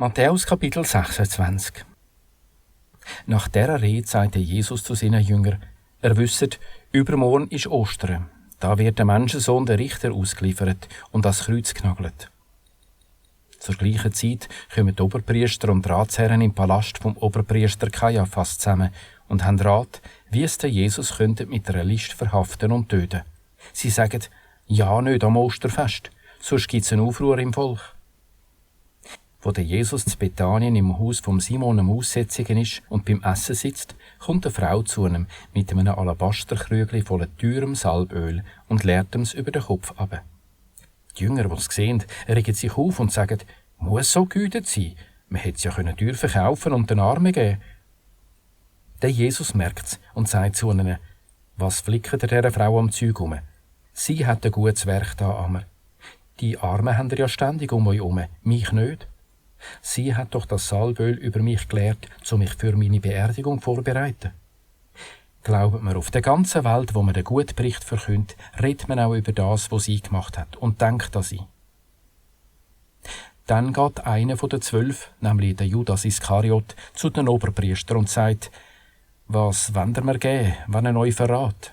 Matthäus Kapitel 26. Nach dieser Rede sagte Jesus zu seinen Jüngern: Ihr wisst, übermorgen ist Ostern. Da wird der Menschensohn der Richter ausgeliefert und ans Kreuz genagelt. Zur gleichen Zeit kommen die Oberpriester und Ratsherren im Palast vom Oberpriester Kaiaphas zusammen und haben Rat, wie es den Jesus könnten mit einer List verhaften und töten. Sie sagen: Ja, nicht am Osterfest, sonst gibt es einen Aufruhr im Volk. Wo der Jesus zu Bethanien im Haus vom Simon am Aussätzigen ist und beim Essen sitzt, kommt eine Frau zu ihm mit einem Alabasterkrügli voller teurem Salböl und leert es über den Kopf ab. Die Jünger, die es sehen, regen sich auf und sagen: Muss so gütet sein, man hätte es ja teuer verkaufen und den Armen geben. Der Jesus merkt es und sagt zu ihnen: Was flickt ihr dieser Frau am Zeug um? Sie hat ein gutes Werk da an mir. Die Armen haben ihr ja ständig um euch herum, mich nicht. Sie hat doch das Salböl über mich gelehrt, um mich für meine Beerdigung vorzubereiten. Glaubt mir, auf der ganzen Welt, wo man den guten Bericht verkündet, redet man auch über das, was sie gemacht hat, und denkt an sie. Dann geht einer von den 12, nämlich der Judas Iskariot, zu den Oberpriestern und sagt: Was wollt ihr mir geben, wenn er euch verrät?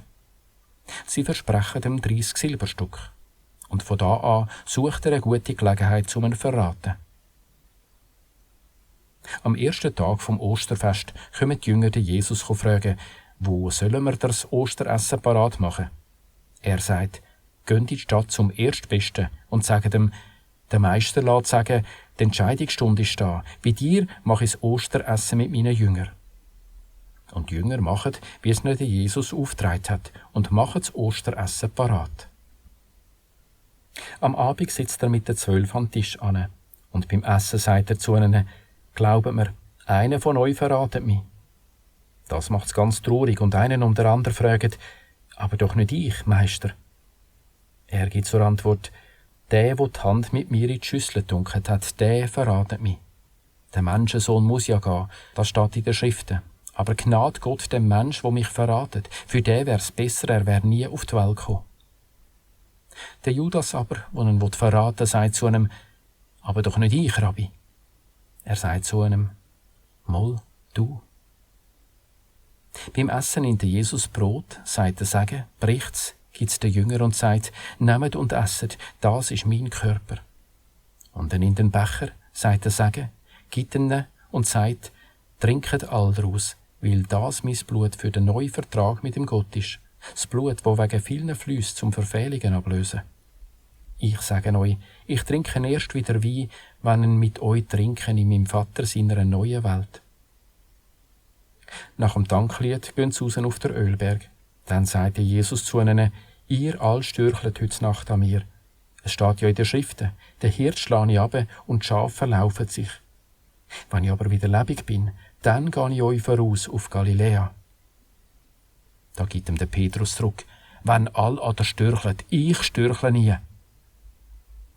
Sie versprechen ihm 30 Silberstück. Und von da an sucht er eine gute Gelegenheit, um ihn zu verraten. Am ersten Tag vom Osterfest kommen die Jünger Jesus fragen: Wo sollen wir das Osteressen parat machen? Er sagt: Geht in die Stadt zum Erstbesten und sagt ihm: Der Meister lässt sagen, die Entscheidungsstunde ist da. Bei dir mache ich das Osteressen mit meinen Jüngern. Und die Jünger machen, wie es ihnen Jesus aufgetragen hat, und machen das Osteressen parat. Am Abend sitzt er mit den 12 am Tisch an, und beim Essen sagt er zu ihnen: Glaubt mir, einer von euch verratet mich. Das macht's ganz traurig und einen um den anderen fragt: Aber doch nicht ich, Meister. Er gibt zur Antwort: Der die Hand mit mir in die Schüssel getunkt hat, der verratet mich. Der Menschensohn muss ja gehen, das steht in den Schriften. Aber gnade Gott dem Mensch, der mich verratet. Für den wär's besser, er wär nie auf die Welt gekommen. Der Judas aber, der ihn verraten will, sagt zu ihm: Aber doch nicht ich, Rabbi. Er sagt zu ihm: Moll, du. Beim Essen nimmt Jesus Brot, sagt der Segen, bricht's, gibt's den Jüngern und sagt: Nehmet und esset, das ist mein Körper. Und er nimmt den Becher, sagt der Segen, gibt ihn und sagt: Trinket all daraus, weil das mein Blut für den neuen Vertrag mit dem Gott ist. Das Blut, das wegen vielen Flüssen zum Verfehlungen ablösen. Ich sage euch, ich trinke erst wieder Wein, wenn ich mit euch trinke in meinem Vater seiner neuen Welt. Nach dem Danklied gehen sie raus auf den Ölberg. Dann sagte Jesus zu ihnen: Ihr all stürchlet heute Nacht an mir. Es steht ja in den Schriften: Der Hirt schlage ich ab und die Schafe laufen sich. Wenn ich aber wieder lebendig bin, dann gehe ich euch voraus auf Galiläa. Da gibt ihm der Petrus zurück: Wenn all an der stürchlet, ich stürchle nie.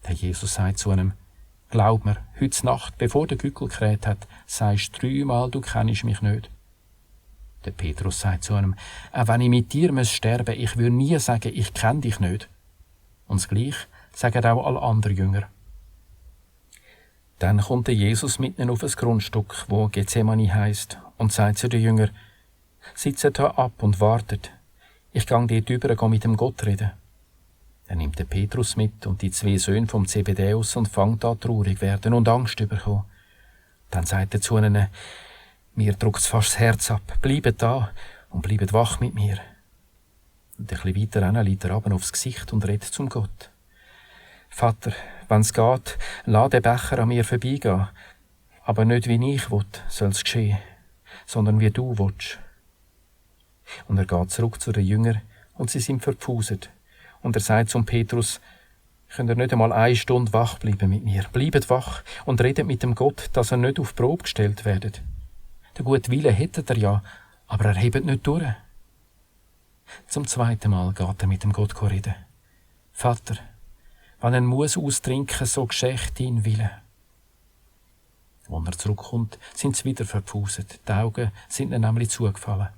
Der Jesus sagt zu ihm: Glaub mir, heute Nacht, bevor der Gückel kräht hat, sagst 3-mal, du kennst mich nicht. Der Petrus sagt zu ihm: Wenn ich mit dir sterben muss, ich würde nie sagen, ich kenne dich nicht. Und das Gleiche sagen auch alle anderen Jünger. Dann kommt der Jesus mit ihnen auf ein Grundstück, wo Gethsemane heisst, und sagt zu den Jüngern: Sitzt hier ab und wartet. Ich gehe dort rüber, mit dem Gott reden. Er nimmt den Petrus mit und die 2 Söhne vom Zebedäus und fängt an traurig werden und Angst bekommen. Dann sagt er zu ihnen: Mir drückt's fast das Herz ab. Bleibt da und bleibt wach mit mir. Und ein bisschen weiter hin liegt er runter aufs Gesicht und redet zum Gott: Vater, wenn's geht, lass den Becher an mir vorbeigehen. Aber nicht wie ich will, soll's geschehen, sondern wie du willst. Und er geht zurück zu den Jüngern und sie sind verpfuset. Und er sagt zum Petrus: Könnt ihr nicht einmal 1 Stunde wach bleiben mit mir? Bleibt wach und redet mit dem Gott, dass er nicht auf Probe gestellt werdet. Den guten Willen hättet ihr ja, aber er hebt nicht durch. Zum 2. Mal geht er mit dem Gott reden. Vater, wenn er muss austrinken, so geschecht dein Wille. Als er zurückkommt, sind sie wieder verpfuset. Die Augen sind ihm nämlich zugefallen.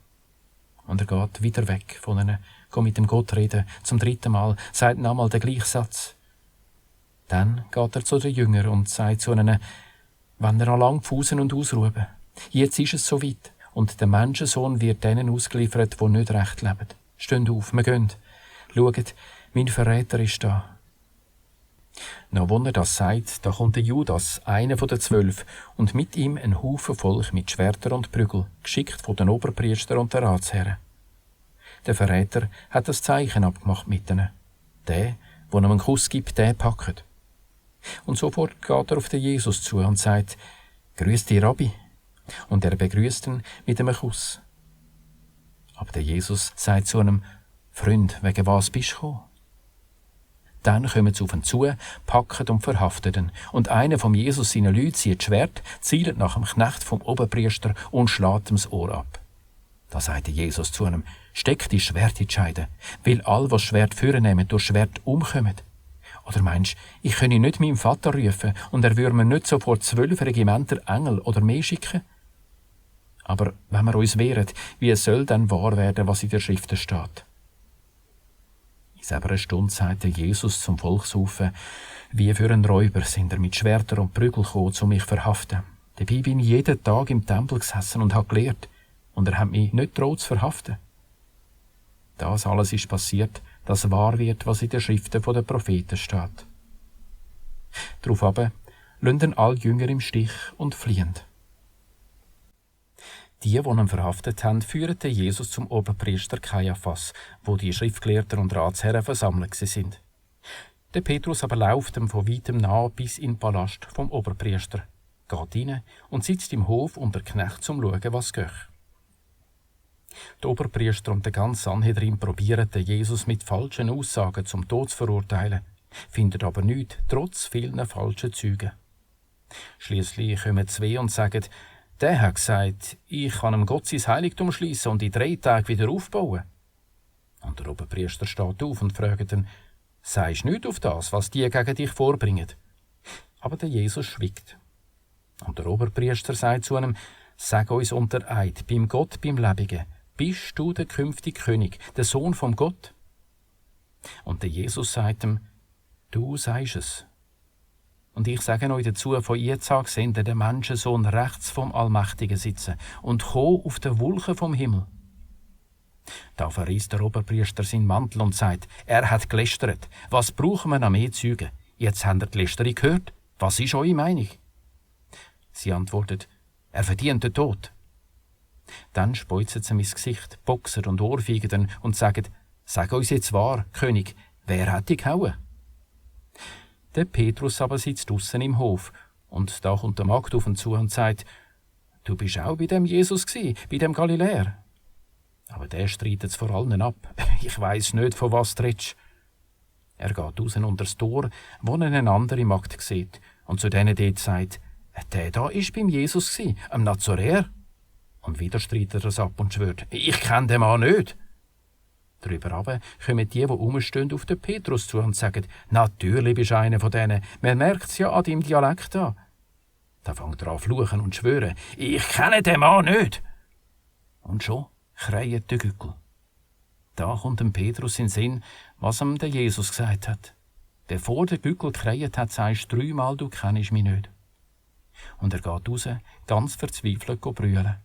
Und er geht wieder weg von ihnen, geht mit dem Gott reden, zum 3. Mal, sagt nochmal den gleichen Satz. Dann geht er zu den Jüngern und sagt zu ihnen: wenn er noch lang pfusen und ausruhen. Jetzt ist es soweit. Und der Menschensohn wird denen ausgeliefert, die nicht recht leben. Steht auf, wir gehen. Schaut, mein Verräter ist da. Noch als er das sagt, da kommt der Judas, einer der 12, und mit ihm ein Haufen Volk mit Schwertern und Prügel, geschickt von den Oberpriestern und den Ratsherren. Der Verräter hat das Zeichen abgemacht mit ihnen. Der ihm einen Kuss gibt, der packt. Und sofort geht er auf den Jesus zu und sagt: «Grüß dich, Rabbi.» Und er begrüßt ihn mit einem Kuss. Aber der Jesus sagt zu einem: «Freund, wegen was bist du gekommen?» Dann kommen sie auf ihn zu, packen und verhaften ihn. Und einer von Jesus seinen Leuten zieht das Schwert, zielt nach dem Knecht vom Oberpriester und schlägt ihm das Ohr ab. Da sagte Jesus zu ihm: «Steck die Schwert in die Scheide, weil all, was Schwert vornehmen, durch Schwert umkommen. Oder meinst du, ich könne nicht meinem Vater rufen und er würde mir nicht sofort 12 Regimenter Engel oder mehr schicken? Aber wenn wir uns wehren, wie soll dann wahr werden, was in der Schrift steht?» In selber Stunde sagte Jesus zum Volkshaufen: «Wie für einen Räuber sind er mit Schwertern und Prügel gekommen, um mich zu verhaften. Dabei bin ich jeden Tag im Tempel gesessen und habe gelehrt, und er hat mich nicht gedroht zu verhaften.» Das alles ist passiert, dass wahr wird, was in den Schriften der Propheten steht. Daraufhin lassen alle Jünger im Stich und fliehen. Die ihn verhaftet haben, führen Jesus zum Oberpriester Kaiaphas, wo die Schriftgelehrten und Ratsherren versammelt sind. Der Petrus aber läuft ihm von weitem nahe bis in den Palast vom Oberpriester, geht rein und sitzt im Hof unter Knecht, zum schauen, was geht. Der Oberpriester und der ganze Sanhedrin probieren, Jesus mit falschen Aussagen zum Tod zu verurteilen, finden aber nichts, trotz vielen falschen Zeugen. Schliesslich kommen zwei und sagen: «Der hat gesagt, ich kann ihm Gott sein Heiligtum schliessen und in 3 Tagen wieder aufbauen.» Und der Oberpriester steht auf und fragt ihn: «Sagst nicht auf das, was die gegen dich vorbringen?» Aber der Jesus schwiegt. Und der Oberpriester sagt zu ihm: «Sag uns unter Eid, beim Gott, beim Lebendigen, bist du der künftige König, der Sohn vom Gott?» Und der Jesus sagt ihm: «Du sagst es. Und ich sage euch dazu, von jetzt an seht ihr den Menschensohn rechts vom Allmächtigen sitzen und kommen auf den Wolken vom Himmel.» Da verriesst der Oberpriester seinen Mantel und sagt: «Er hat gelästert. Was brauchen wir noch mehr Zeugen? Jetzt habt ihr die Lästerung gehört. Was ist eure Meinung?» Sie antwortet: «Er verdient den Tod.» Dann speuzen sie ihm ins Gesicht, boxen und ohrfeigen ihn und sagen: «Sag uns jetzt wahr, König, wer hat dich gehauen?» Der Petrus aber sitzt draussen im Hof, und da kommt der Magd auf ihn zu und sagt: «Du bist auch bei dem Jesus gsi, bei dem Galiläer.» Aber der streitet es vor allen ab: «Ich weiss nicht, von was du redest.» Er geht raus unter das Tor, wo er eine andere Magd sieht, und zu denen dort sagt: «Der da ist beim Jesus gsi, am Nazaräer.» Und wieder streitet er es ab und schwört: «Ich kenne den Mann nicht.» Darüber aber kommen die rumstehen, auf den Petrus zu und sagen: «Natürlich bist du einer von denen. Man merkt es ja an deinem Dialekt an.» Da fängt er an zu fluchen und schwören: «Ich kenne den Mann nicht.» Und schon kreiert der Gückel. Da kommt dem Petrus in den Sinn, was ihm der Jesus gesagt hat. Bevor der Gückel kreiert hat, sagst du 3-mal, du kennst mich nicht. Und er geht raus, ganz verzweifelt brüllen.